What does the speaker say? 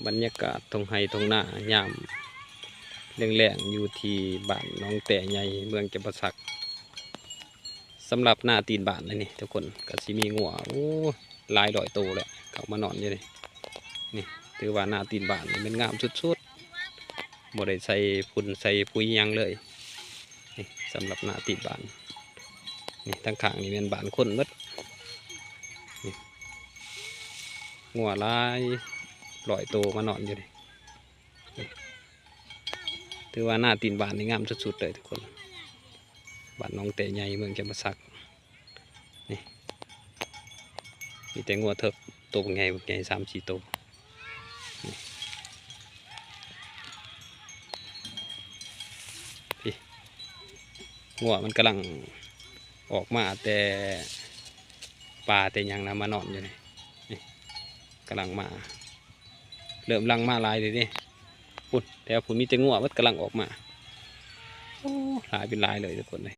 ບັນຍາກາດທົ່ງໄຮ່ທົ່ງນາຍາມແລງໆ ຢູ່ທີ່ບ້ານໜອງແຕ້ໃຫຍ່ ເມືອງຈຳປາສັກ. ສຳລັບນາຕີນບ້ານນີ້ ທຸກຄົນ ກໍຊິມີງົວ ໂອ້ ຫຼາຍຮ້ອຍໂຕແຫຼະ ເຂົ້າມານອນຢູ່ນີ້. ນີ້ ຖືວ່ານາຕີນບ້ານນີ້ແມ່ນງາມສຸດໆ ບໍ່ໄດ້ໃສ່ຝຸ່ນໃສ່ປຸ໋ຍຫຍັງເລີຍ. ນີ້ ສຳລັບນາຕີນບ້ານ. ນີ້ ທາງຂ້າງນີ້ແມ່ນບ້ານຄົນໝົດ. ນີ້ ງົວຫຼາຍຮ້ອຍໂຕມານອນຢູ່ນີ້. ນີ້ ຖືວ່ານາຕີນບ້ານນີ້ງາມສຸດໆເລີຍທຸກຄົນ. ບ້ານໜອງແຕ້ໃຫຍ່ ເມືອງຈຳປາສັກ. ນີ້ ມີແຕ່ງົວເຖິກ ໂຕບັກໃຫຍ່ ບັກໃຫຍ່ ສາມສີ່ໂຕ. ນີ້ ພີ້ ງົວມັນກຳລັງອອກມາແຕ່ປ່າແຕ່ຫຍັງນະ ມານອນຢູ່ນີ້. ນີ້ ກຳລັງມາ ເລີ່ມຫຼັ່ງມາຫຼາຍເລີຍເດ້. ພຸ້ນ ແຖວພຸ້ນມີແຕ່ງົວໝົດກຳລັງອອກມາ. ໂອ້ ຫຼາຍເປັນຫຼາຍເລີຍທຸກຄົນເອີຍ.